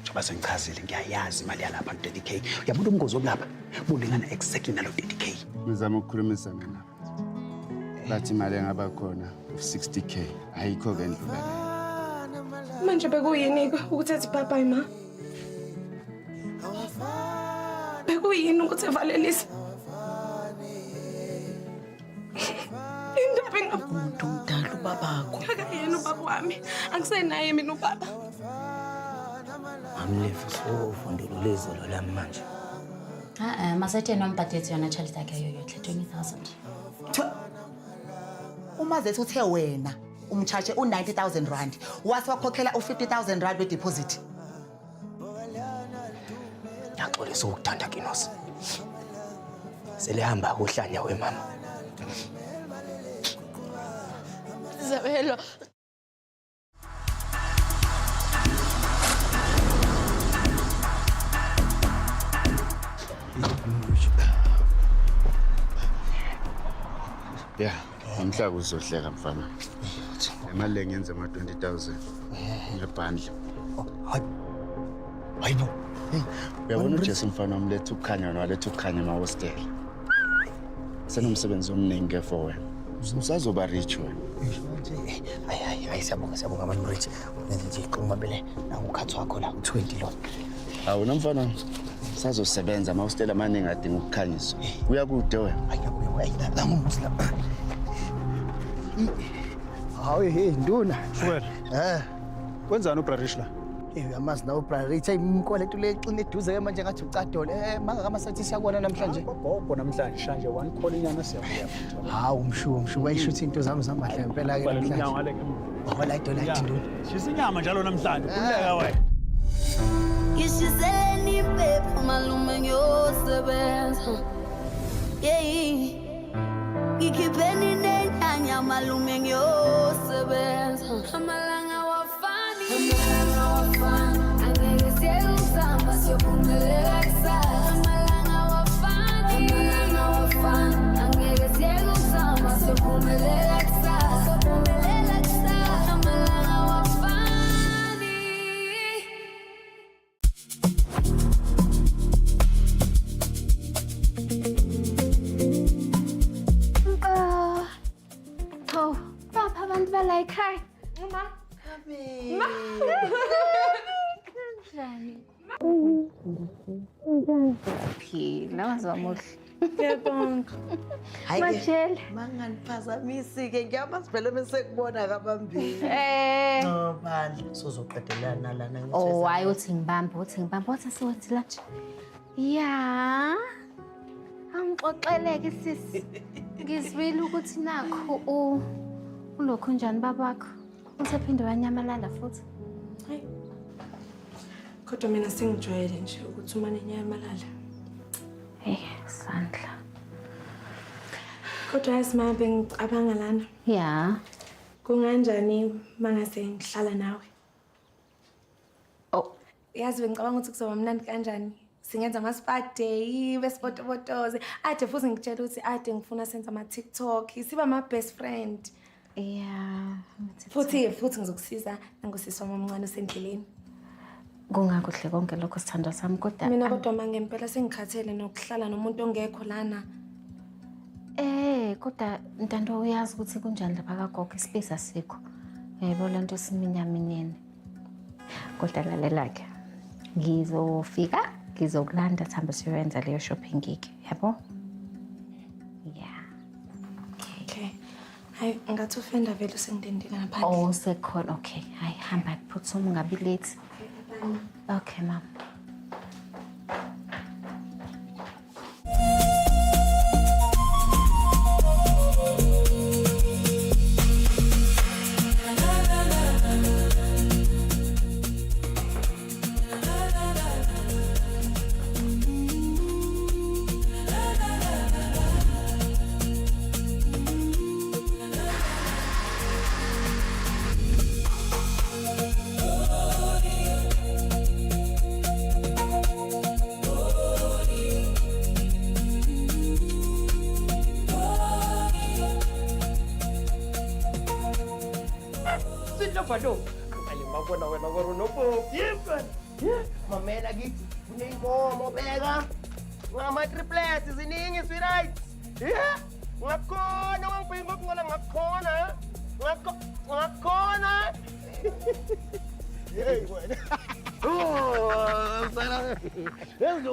Njengoba sengichazile ngiyayazi imali yalapha 30K. Uyabona ubungozi obulapha bulingana exactly nalo 30K. Ngizama ukukhulumisana nabo. Bathi imali engaba khona 60K ayikho ke ndlula leyo. Manje bekuyini-ke ukuthi ethi bye bye ma? Bekuyini ukuthi evalelise? Indaba Umuntu omdala ubabakho. Akayena ubaba wami. Angisenaye mina ubaba. Amlefu sovundulula izolo lami manje. Ah, Masethe nombhadetsi yona tšhelete ya ka yo yotlhe 20,000. Uma zethu uthe wena umtshaje u-90,000 rand wase wakhokhela u-50,000 rand wedeposit. Ngiyaxolisa ukukuthanda Kinos. Selihamba kuhlanya wemama. Zabelo. Yeah, namhla kuzohleka mfana. Le mali le ngenza ama 20,000 ngebhandla. Hayi. Hayibo. Hey, uyabona uJesu mfana wami letha ukukhanya wena waletha ukukhanya emahostela. Senomsebenzi omningi ke for wena. Usazoba rich wena. Hayi hayi hayi siyabonga siyabonga abantu rich. Unenze nje iqhuma bele nangukhathi wakho la u20 lo. Hawu nomfana sazosebenza amahostela amaningi adinga ukukhanyiswa. Uyakude wena. Hayi nakuye hayi nangumuzi la. Hawu hey nduna. Shukela. Eh. Wenzani uBrarish la? Eh uyamazi nawe uBrarish hey imkweletu le xina eduze ke manje ngathi ucadole. Eh mangaka amasathi siyakubona namhlanje. Gogo namhlanje shanje one call inyana siyabuya futhi. Hawu mshu mshu wayishutha into zami zamahle ngempela ke Vala namhlanje. umnyango ngale ngemuva. Oh light light nduna. Shisa inyama njalo namhlanje. Khululeka wena. Ngishiseleni impepho malume ngiyosebenza. Yeyi. Ngikhipheni nenyanya malume ngiyosebenza. Amalanga awafani. Amalanga awafani. Angeke siyeke ukuzama siyophumelela kusasa. Amalanga awafani. Amalanga awafani. Angeke siyeke ukuzama siyophumelela kusasa. Siyophumelela kusasa. Amalanga awafani. Oh, bapha abantu bala ekhaya. Ma. Ma. Kanjani? Phila wazomuhle. Ngiyabonga. Mashele. Manganiphazamisi-ke ngiyamazi phela mesekubona kabambili. Eh. No bandla sozoqedelana lana ngithi Oh, hayi uthi ngibambe, uthi ngibambe, wathi asiwenze la nje. Ya. Angixoxeleke sisi. Ngizwile ukuthi nakho u ulokhu njani babakho. Usephinde wanyamalala futhi. Hayi. Kodwa mina sengijwayele nje ukuthi umane nyamalala. Hey, sandla. Kodwa yazi ma bengicabanga lana. Ya. Kunganjani mangase ngihlala nawe? Oh, Yazi bengicabanga ukuthi kuzoba mnandi kanjani. Singenza ama-spa day, besipotopotoze. Ade futhi ngikutshela ukuthi ade ngifuna senze ama-TikTok, siba ama-best friend. ya. Futhi futhi ngizokusiza nangosisi wami omncane osendleleni. Kungakuhle konke lokho sithandwa sami kodwa Mina kodwa ma ngempela sengikhathele nokuhlala nomuntu ongekho lana. Eh, kodwa Ntando uyazi ukuthi kunjani lapha kagogo ispace asikho. Yebo lento siminyaminyene. Kodwa lalela ke. Ngizofika ngizokulanda sihambe siyoyenza leyo shopping ke, yabo? Yeah. Okay. Hayi ngathi ufenda vele usengilindile ngaphandle. Oh, sekhona. Okay. Hayi hamba phuthuma ungabi late. Okay, mama. Swi lova lowu. Ale ma vona wena va ri no Mamela kithi kuneyinkomo beka. Ngama triplets ziningi sweetheart. Yeah. Ngakhona wangibheka ngokungola ngakhona. Ngakhona. Hey wena. Oh, msala.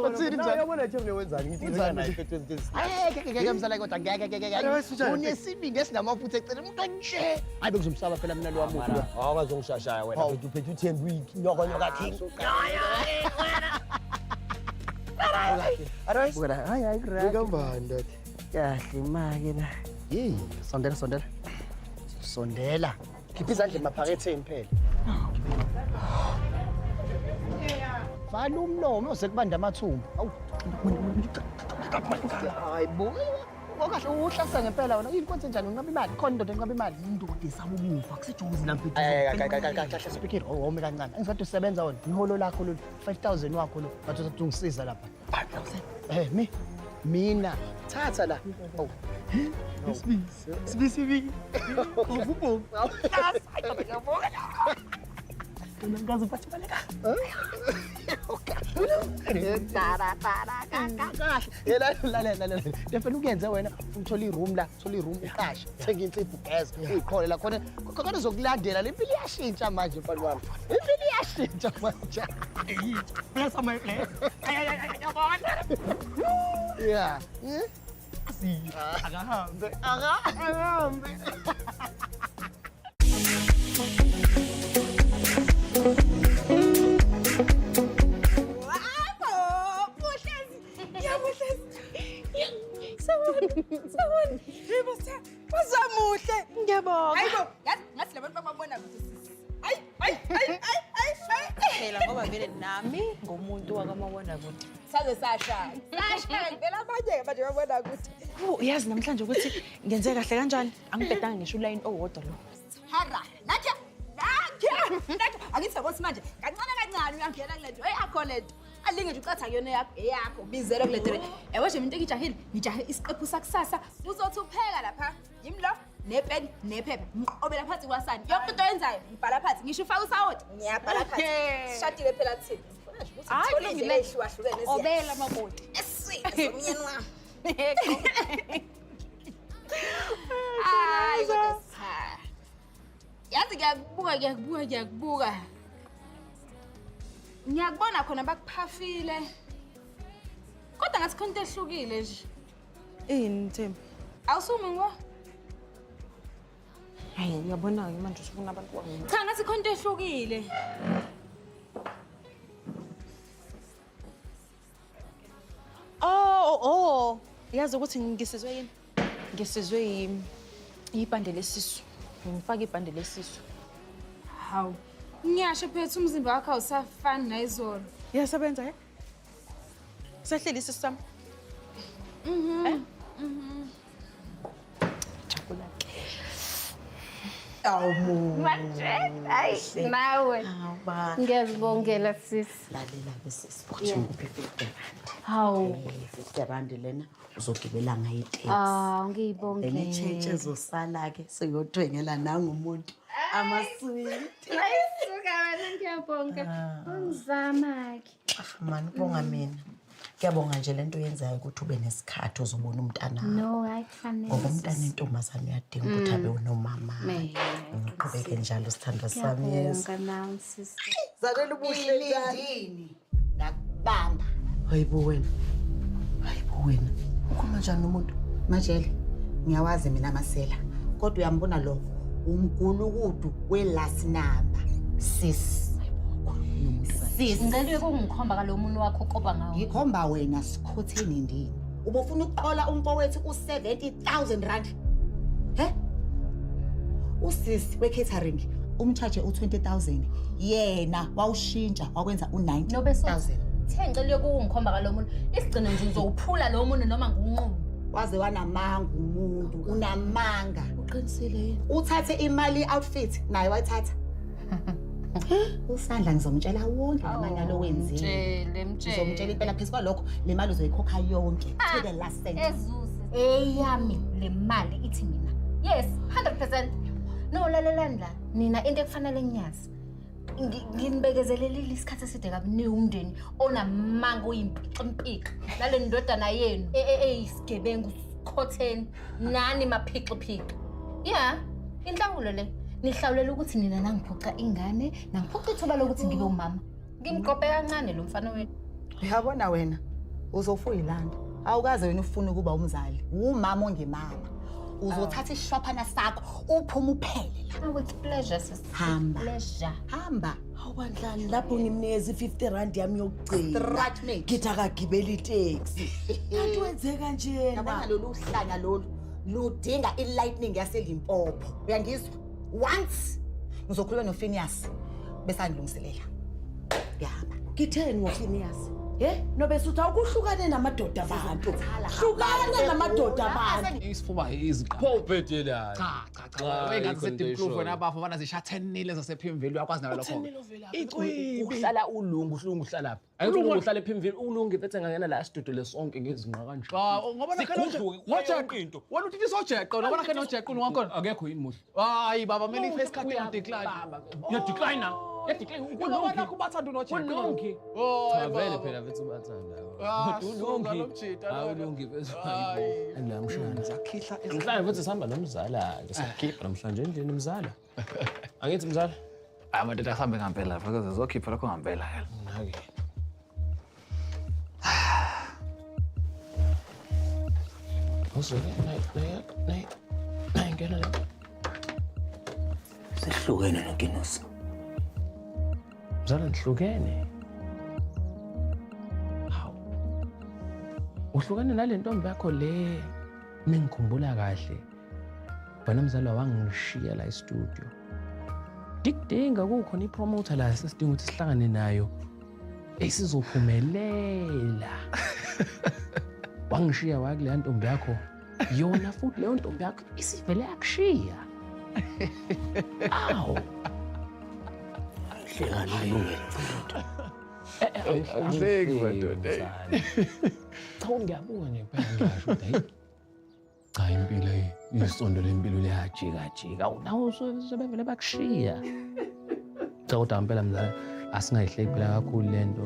Uthini mzala? Uyabona nje mina wenzani ngithi Wenzani naye nje? phethe izinto ezisi. Hayi ngeke ngeke mzala kodwa ngeke ngeke ngeke. Unesibindi esinamafutha eceleni umuntu nje. Hayi bengizomsaba phela mina lo wamufi lo. Awukazongishashaya wena Hawu. phethe uphethe uthembu inyoko nyoka king. Otherwise, Buka la, hayi hayi kura. Ngikambani ndoda. Kahle make la. Yey, sondela sondela. Sondela. Khipha izandla emaphaketheni phela. Vala umlomo uze kubanda amathumbu. Awu. Hayi bo. Okahle uhlasa ngempela wena. Yini kwenze njani unqaba imali? Khona indoda enqaba imali. Indoda esaba ukufa kusejuzi la mfethu. Kahle speaker owome kancane. Engizokade usebenza wena. Iholo lakho lolu 5000 wakho lo. Bathi uzothi ungisiza lapha. 5000. Eh mi mina thatha la. Awu. Sibisi. Uvubo. Ngazi uphathe baleka. Kahle. Lalela lalela. Lefela ukuyenze wena uthola iroom la, uthola iroom uqashe, thenga insipho ugeze, uyiqhole la khona. Khona uzokulandela le impilo iyashintsha manje mfana wami. Impilo iyashintsha manje. Bless on my place. Yeah. Akahambe. Akahambe. Sawubona. Yebo sir. Wazamuhle. Ngiyabonga. Hayibo, yazi ngathi labantu bababona ukuthi sisi. Hayi, hayi, hayi, hayi, hayi. Phela ngoba vele nami ngumuntu wakamabona kude. Saze sashaya. Sashaya phela abanye manje babona ukuthi. Uyazi namhlanje ukuthi ngenze kahle kanjani? Angibhedanga ngisho ulayini owodwa lo. Hara, nakya. Nakya. Nakya. Angithi yabo manje kancane kancane uyangena kule nto. Hey akho lento. Alinge nje ucatha kuyona yakho, eyakho bizela kule nto. Yabo nje into engijahile, ngijahe isiqephu sakusasa. Uzothi upheka lapha. Yimi lo nepeni nephepha. Ngiqobela phansi kwasani. Yonke into oyenzayo ngibhala phansi. Ngisho ufaka usawoti, ngiyabhala phansi. Sishadile phela thina. Sifuna nje ukuthi Hayi, uthole kulungile. indlela ehlukahlukene eziya. Obela makoti. Eswini somyeni wami. Hayi kodwa cha. Yazi ngiyakubuka ngiyakubuka ngiyakubuka. Ngiyakubona khona bakuphafile. Kodwa ngathi khona into ehlukile nje. Ini Thembi? Awusumi ngo? Hayi uyabona-ke manje usufuna abantu bami. Cha ngathi khona into ehlukile. Oh, oh. Yazi ukuthi ngisizwe yini? Ngisizwe ibhande lesisu. Ngifake ibhande lesisu. Hawu. Ngiyasho phethu umzimba wakho awusafani nayizolo. Iyasebenza ke? Sehleli isisu sami. Mhm. Jabula ke. Hayi nawe. Ngiyazibongela sisi. Lalela ke sisi, uthi ngikuphe 50 rand. Hawu. 50 rand lena uzogibela ngayo iteksi. Ah, ngiyibongele. Then itshentshi ezosala ke seyothengela nangumuntu amaswiti. Suka wena ngiyabonga. Ungizama ke. Mani kubonga mina. Kuyabonga nje lento oyenzayo ukuthi ube nesikhathi uzobona umntana. No, hayi kufanele. Ngoba umntana intombazane uyadinga ukuthi abe unomama. Me. Ngiqhubeke njalo sithandwa sami yes. Ngiyabonga nawe sisi. Zanele ubuhle njani? Ngakubamba. Hayibo wena. Hayibo wena. Ukhuluma njani nomuntu? Majele, ngiyawazi mina amasela. Kodwa uyambona lo umgulukudu we-last number. Sis. Sis. Ngicela uye kungikhomba kalo muntu wakho okoba ngawo. Ngikhomba wena sikhotheni ndini. Ubufuna ukuqola umfowethu u-70,000 rand. He? Usisi we-catering umcharge u-20,000. Yena wawushintsha wakwenza u-90,000. Uthe ngicela uye kungikhomba kalo muntu. Isigcino nje ngizowuphula lo muntu noma ngiwunqume. Waze wanamanga umuntu, unamanga. Uqinisile yini? Uthathe imali ye-outfit naye wayithatha. Usandla ngizomtshela wonke lamanyala owenzile. Mtshele, mtshele. Ngizomtshela impela phezu kwalokho le mali uzoyikhokha yonke to the last cent. Ezuze. Eyami le mali ithi mina. Yes, 100%. No, lalelani la. Nina into ekufanele ngiyazi. Nginibekezelelile isikhathi eside kabi niwumndeni onamanga oyimpiximpixa nale ndodana yenu eyisigebengu sikhotheni nani maphixiphixa. Ya, inhlawulo le. Nihlawulela ukuthi nina nangiphuca ingane, nangiphuca ithuba lokuthi ngibe umama. Ngimqope kancane lo mfana wenu. Uyabona wena uzofuya ilanda. Awukaze wena ufune ukuba umzali. Umama ongemama. Uzothatha isishwaphana sakho uphume uphele la. With pleasure sis. Hamba. Pleasure. Hamba. Awubandlani lapho ngimnikeza i-50 rand yami yokugcina. Right mate. Ngithi akagibeli iteksi. Kanti wenze kanjena. Yabona lolu hlanya lolu ludinga i-lightning yaseLimpopo. Uyangizwa? Once ngizokhuluma noPhineas bese angilungiselela. Ngiyahamba. Ngitheni ngoPhineas? He? Nobe suthi awukuhlukane namadoda abantu. Hlukana namadoda abantu. Isifuba iziqa. Pho ubhedelayo. Cha cha cha. Wena sedimprove wena bafo bana zisha 10 nil zasePimville uyakwazi nawe lokho. Icwibi. Uhlala ulungu uhlungu uhlala phi? Angithi ulungu uhlala ePimville ulungu mfethu engangena la sidudule sonke ngezinqa kanje. Cha ngoba nakhe nojeqa into. Wena uthi isojeqa ngoba nakhe nojeqa ungakhona. Akekho yini muhle. Hayi baba mele i-face card ya decline. Ya decline. Ya decline ukulungi. Ngoba bathanda unojeqa. Ulungi. Oh cha vele phela mfethu ubathanda. Ulungi. Ulungi mfethu. Hayi mshana. Sakhihla Namhlanje mfethu sihamba nomzala ke sikhipha namhlanje endlini mzala. Angithi mzala. Hayi madoda asambe ngempela because zokhipha lokho ngempela. Nake. Ngena la. Sehlukene noKinosi. Mzala nihlukene. Hawu. Uhlukene nale ntombi yakho le mengikhumbula kahle. Wena mzala wangishiya la e-studio. Dikudinga kukhona i-promoter la sesidinga ukuthi sihlangane nayo. Esizophumelela. Wangishiya wakuleya ntombi yakho. Yona futhi leyo ntombi yakho isivele yakushiya. Awu. Hlekani ulungele. Angihleki madoda. Cha ngiyabuka nje kuphela ngiyasho ukuthi hayi. Cha impilo isondo lempilo liyajika jika. Nawo sebevele bakushiya. Cha kodwa ngempela mzala asingayihleki phela kakhulu lento.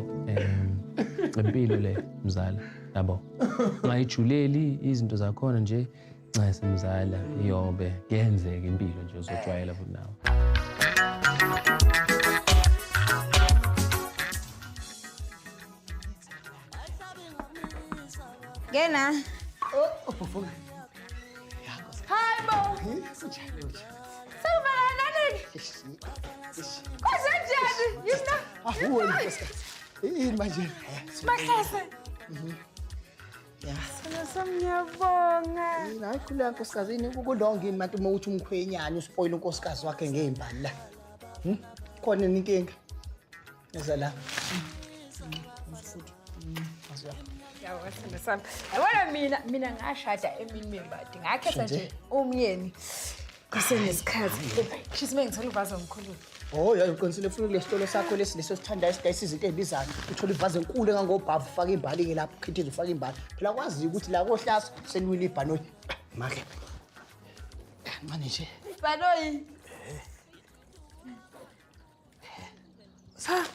Impilo le mzala yabo. Ungayijuleli izinto zakhona nje nxa mzala iyobe kuyenzeka impilo nje uzojwayela futhi nawe. Ngena. Oh, uvuka. Hayi bo. Kunjani nje? Sawubona nani? Kwenzenjani? Yini? Ahuwe nkosikazi. Yini manje? Mahlase. Ya. Sona sami ngiyabonga. Hayi khuleka nkosikazi yini kulonke yini manje uma uthi umkhwenyana uspoil unkosikazi wakhe ngezimbali la. Khona inkinga. Eza la. Yabona sami. Yabona mina ngashada emini membadi. Ngakhetha nje umyeni. Kusenesikhathi. Kusho mengithola uvazo omkhulu. Oh ya uqinisile ufuna kulesitolo sakho lesi leso sithandayo esidayisa izinto ezibizayo. Uthola ivazo enkulu engangobhavu ufaka imbali ke lapho ukhithize ufaka imbali. Phela kwazi ukuthi la kohlaso seliwile ibhanoyi. Make. Manje nje. Ibhanoyi. Sa.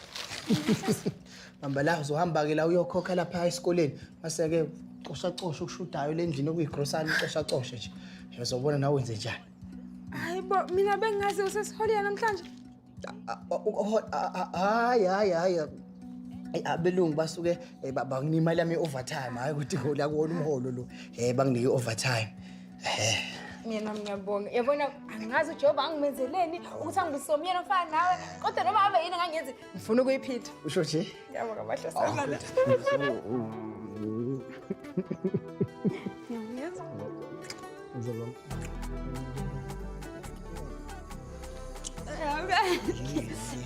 Hamba la uzohamba ke la uyokhokha lapha esikoleni mase ke coshacosha ukushudayo le ndlini okuyigrosari ucoshacoshe nje. Uzobona nawe wenze njani. Hayi bo mina bengazi usesiholile namhlanje. Hayi hayi hayi. Abelungu basuke banginika imali yami overtime hayi ukuthi la kuwona umholo lo. Banginike overtime. Mina ngiyabonga. Yabona angazi uJehova angimenzeleni ukuthi angibusise umyeni ofana nawe kodwa noma ngabe yini engangenzi ngifuna ukuyiphinda. Usho nje? Ngiyabonga mahlase.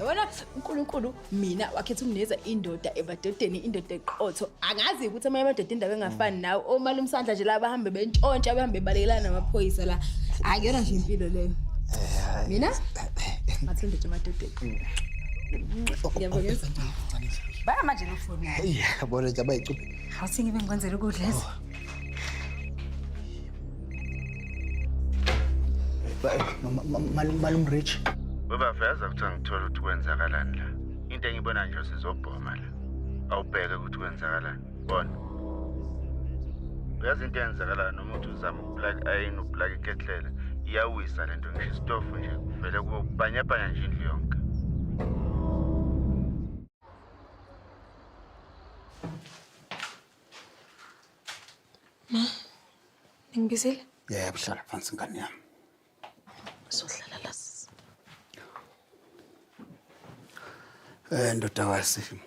Yabona uNkulunkulu mina wakhetha ukuneza indoda ebadodeni indoda eqotho. Angazi ukuthi amanye amadoda indaba engafani nawe. Omalumsandla nje la bahambe bentshontsha bahambe balekelana namaphoyisa la. Akuyona nje impilo leyo. Mina ngathanda nje emadodeni. Ngiyabonga. Baya manje nofoni yakho. Yabona nje abayicuphe. Awuthi ngibe ngikwenzela ukudla ezi. Malum Rich. Baba yazi ukuthi angithola ukuthi kwenzakalani la. Into engibona nje sizobhoma la. Awubheke ukuthi kwenzakalani. Bona. Uyazi into eyenzakalayo noma uthi uzama ukuplug iron uplug iketlela iyawisa lento ngisho isitofu nje kuvele kubanyabanya nje indlu yonke. Ma, ningibizile? Yebo, hlala phansi ngane yami. Sohlala la sisi. Ndodakazi,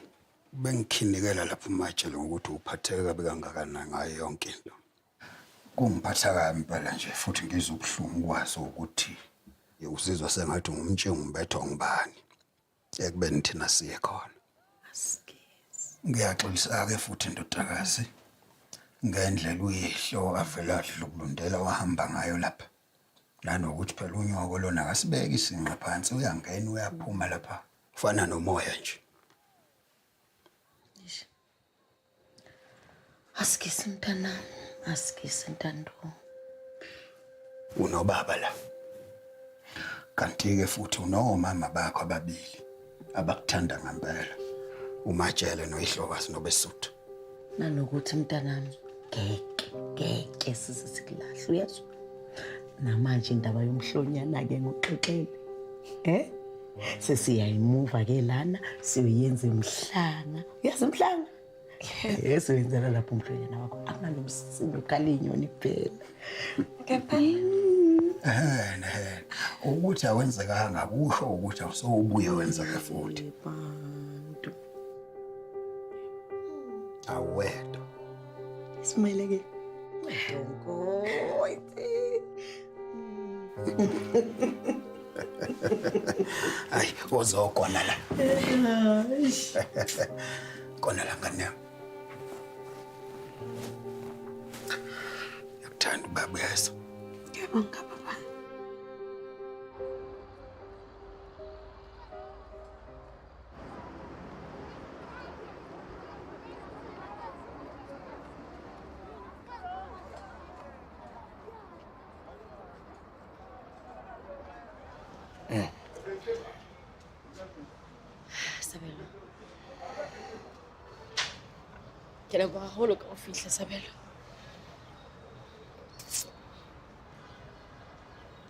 bengikhinikela lapha uMatshele ngokuthi uphatheke kabi kangakanani ngayo yonke into. Kungiphatha kabi impela nje futhi ngizwa ubuhlungu ukwazi ukuthi uzizwa sengathi ungumtshengu umbethwa ngubani ekubeni thina siye khona. Ngiyaxolisa-ke futhi ndodakazi ngendlela uyihlo avele adlubulundela wahamba ngayo lapha. Nanokuthi phela unyoko lona akasibeki isinqa phansi uyangena uyaphuma lapha kufana nomoya nje. Asikisi mntanami, asikisi Ntando. Unobaba la. Kanti-ke futhi unomama bakho ababili abakuthanda ngempela. UMatshele noyihlokazi noBesuthu. Nanokuthi mntanami ngeke ngeke size sikulahle uyezwa. Namanje indaba yomhlonyana-ke nguxoxele. Sesiyayimuva ke lana siyoyenza imhlanga. Uyazi imhlanga? Siyoyenzela lapho umhlonyana wakho. Akunanomsindo ukhala iy'nyoni kuphela. Ehene, ehene. Ukuthi awenzekanga kusho ukuthi awusowubuye wenzeke futhi. Awuwedwa. Simele ke. Donkoiti. Hayi, uzogona la. Kona la ngane yami. Ngiyakuthanda ubaba uyezwa. Ngiyabonga baba. Sabelo. Ke leboga haholo ka ho fihla Sabelo.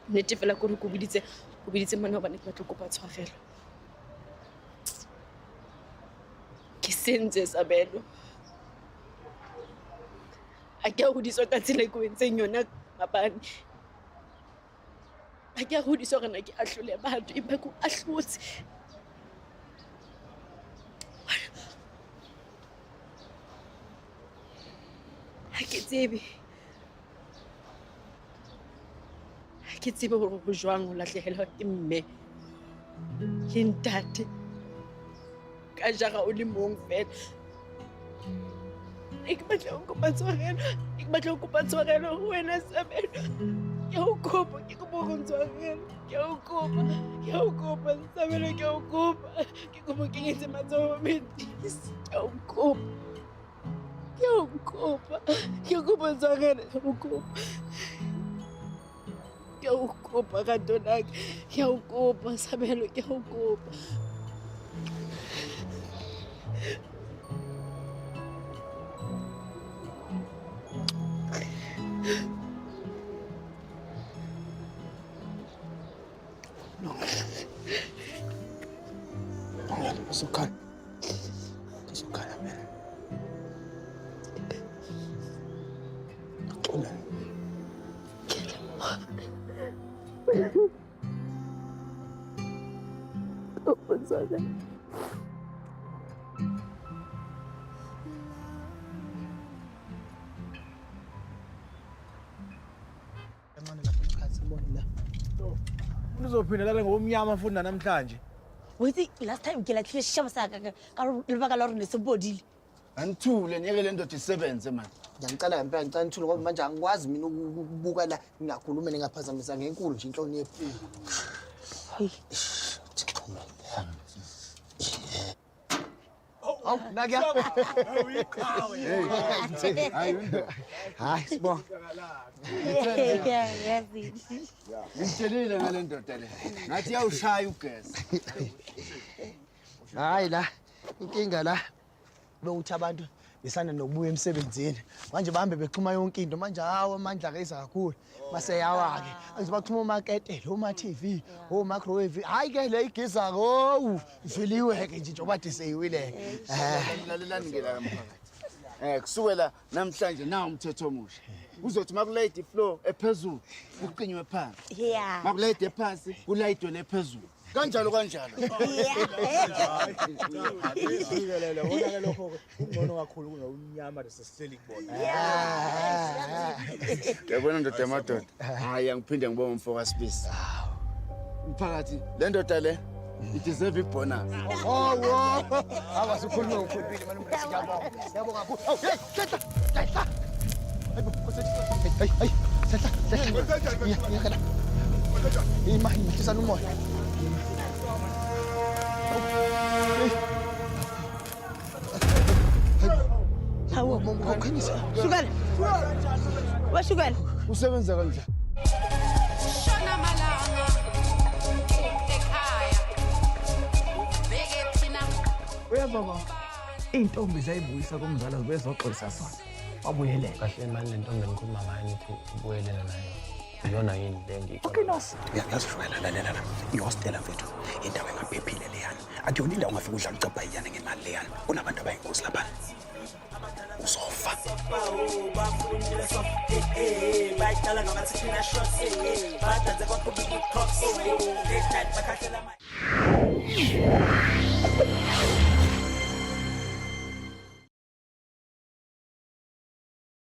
Nnete fela ke hore ke o biditse, ke o biditse mona hobane ke batla ho kopa tshwarelo. Ke sentse Sabelo. Ha ke a hodiswa ka tsela e ke o entseng yona maobane. Ha ke a hodiswa hore na ke ahlole batho, empa ke o ahlotse. Ha ke tsebe. Ha ke tsebe hore ho jwang ho lahlehelwa ke mme le ntate ka jara o le mong fela. Ne ke batla ho kopa tshwarelo, ne ke batla ho kopa tshwarelo ho wena Sabelo. Ke a o kopa, ke kopa hore o ntshwarele. Ke a o kopa, ke a o kopa Sabelo, ke a o kopa. Ke kopa o kenyetse matsoho metsing. Ke a o kopa. Ke a o kopa, ke kopa tshwarelo, ke a o kopa. Ke a o kopa rato la ka, ke a o kopa Sabelo, ke a o kopa. Uzokhala. Uzokhala mina. Xola. Kopa tshwarelo. Uzophinda lale ngobumnyama futhi namhlanje. Wetsi last time ke latlhile seshabo sa ka ka lebaka la hore ne se bodile. Anithule niyeke le ndoda isebenze manje. Ngiyangicela ngempela ngicela nithule ngoba manje angikwazi mina ukubuka la ngingakhuluma ningaphazamisa ngenkulu nje inhlonipho. Hayi. Awu nakuya. Hayi sibonga. Yazi. Ngitshelile ngale ndoda le. Ngathi iyawushaya ugesi. Hayi la inkinga la bewuthi abantu besanda nokubuya emsebenzini manje bahambe bexhuma yonke into manje hawo amandla akeza kakhulu maseyawa-ke angithi baxhuma omaketele oma-tv o-microwave hhayi ke le igizako owu iveliwe-ke nje njengoba de seyiwile-ke. Lalelani ke la mphakathi. Kusukela namhlanje nawu umthetho omusha. Uzothi makulayida ifloor ephezulu kuqinywe phansi. Yeah. Makulayida phansi kulayidwe lephezulu. Kanjalo kanjalo. Jikelele wona ke lokho kungcono kakhulu kunokumnyama lesesihleli kubona. Yabona ndoda yamadoda. Hayi angiphinde ngibonge umfo kaSibisi. Mphakathi le ndoda le ideserve ibonus. Oh wo. Hawa sikhulume ukhulumile manje siyabonga. Siyabonga kakhulu. Awu hey, sehla. Sehla. Hayibo, hey hey, sehla, sehla. Iya, la. Ima, ihlisana umoya. Hawu, shukela. Washukela. Usebenza kanjani? Shona malanga ekhaya ubheke thina. Uyababa. Iy'ntombi ziyayibuyisa kumzala zibuye zoxolisa sona. Wabuyeleka. Kahle mani le ntombi enikhuluma ngayo nithi ubuyelene nayo. Iyona yini le engiyicabanga? Okay, Nosi. Uyazishwela lalela la. Ihostela mfethu indawo engaphephile leyana. Akuyona indawo ongafika udlala ucabhayiyana ngemali leyana. Kunabantu abayingozi laphana. Uzofa. Badanse kwaqhubeka i-cops late night bakhahlela.